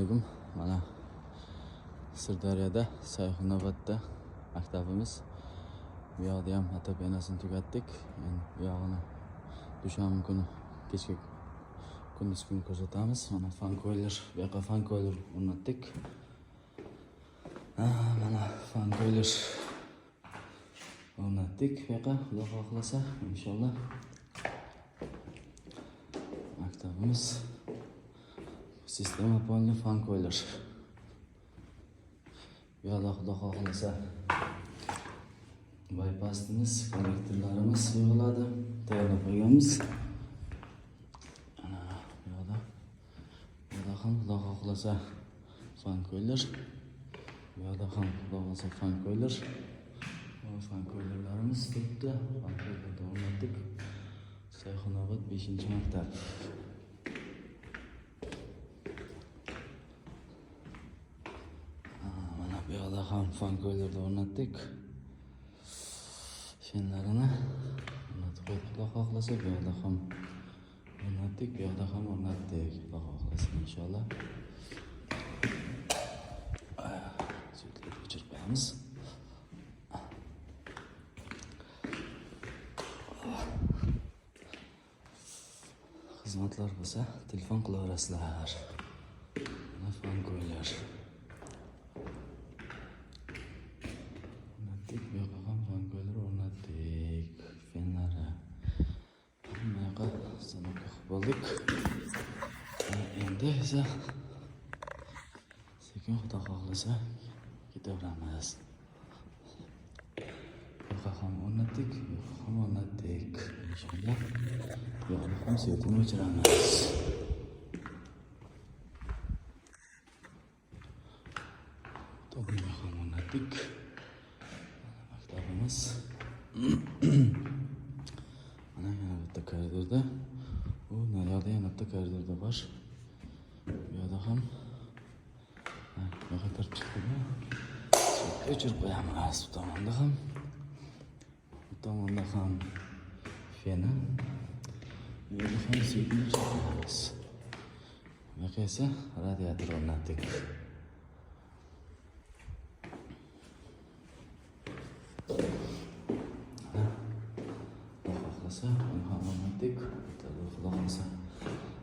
Alaykum. Mana Sirdaryoda, Sayxunobodda maktabimiz. Bu yoqda ham отопление tugatdik. Endi bu yog'ini dushanba kuni kechki, kunduz kuni ko'rsatamiz. Mana фанкойл lar, bu yoqqa фанкойл lar o'rnatdik. Mana фанкойл lar o'rnatdik bu yoqqa, Xudo xohlasa, inshaalloh. Maktabimiz sistema полный фанкойл lar. Bu yoqda, Xudo xohlasa, bypassimiz, konnektorlarimiz yig'iladi. Tayyorlab qo'yganmiz. Ana bu yoqda, bu yoqda ham, Xudo xohlasa, фанкойл lar. Bu yoqda ham, Xudo xohlasa, фанкойл lar. Фанкойл larimiz turibdi. Фанкойл larni o'rnatdik. Sayxunobod 5-maktab. Mana bu yoqda ham фанкойл larni o'rnatdik. Shenlarini o'rnatib qo'ydik, Xudo xohlasa. Bu yoqda ham o'rnatdik, bu yoqda ham o'rnatdik. Xudo xohlasa, inshaalloh. Свет larni o'chirib qo'yamiz. Xizmatlar bo'lsa, telefon qilaverasizlar. Mana фанкойл lar. O'rnatdik, bu yoqqa ham фанкойл lar o'rnatdik. Fenlari. Hamma yoqqa установка qilib bo'ldik. Endi esa sekin, Xudo xohlasa, ketaveramiz. Bu yoqqa ham o'rnatdik, bu yoqqa ham o'rnatdik. Inshaalloh. Bu yoqda ham свет ini o'chiramiz. To'g'ri, ham o'rnatdik. Maktabimiz. Mana yana bitta koridorda. U naryoqda yana bitta koridorda bor. Bu yoqda ham, ha, bu yoqqa kirib chiqdik. Свет o'chirib qo'yamiz bu tomonda ham. Bu tomonda ham feni. Bu yerda ham свет ni o'chirib qo'yamiz. Bu yoqqa esa radiator o'rnatdik. Xudo xohlasa, uni ham o'rnatdik. Xudo xohlasa,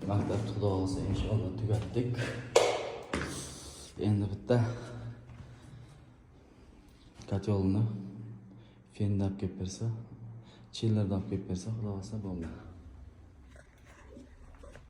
maktabni, Xudo xohlasa, inshaalloh, tugatdik. Endi bitta котёл ni, fenni olib kelib bersa, chillerni olib kelib bersa, Xudo xohlasa, bo'ldi.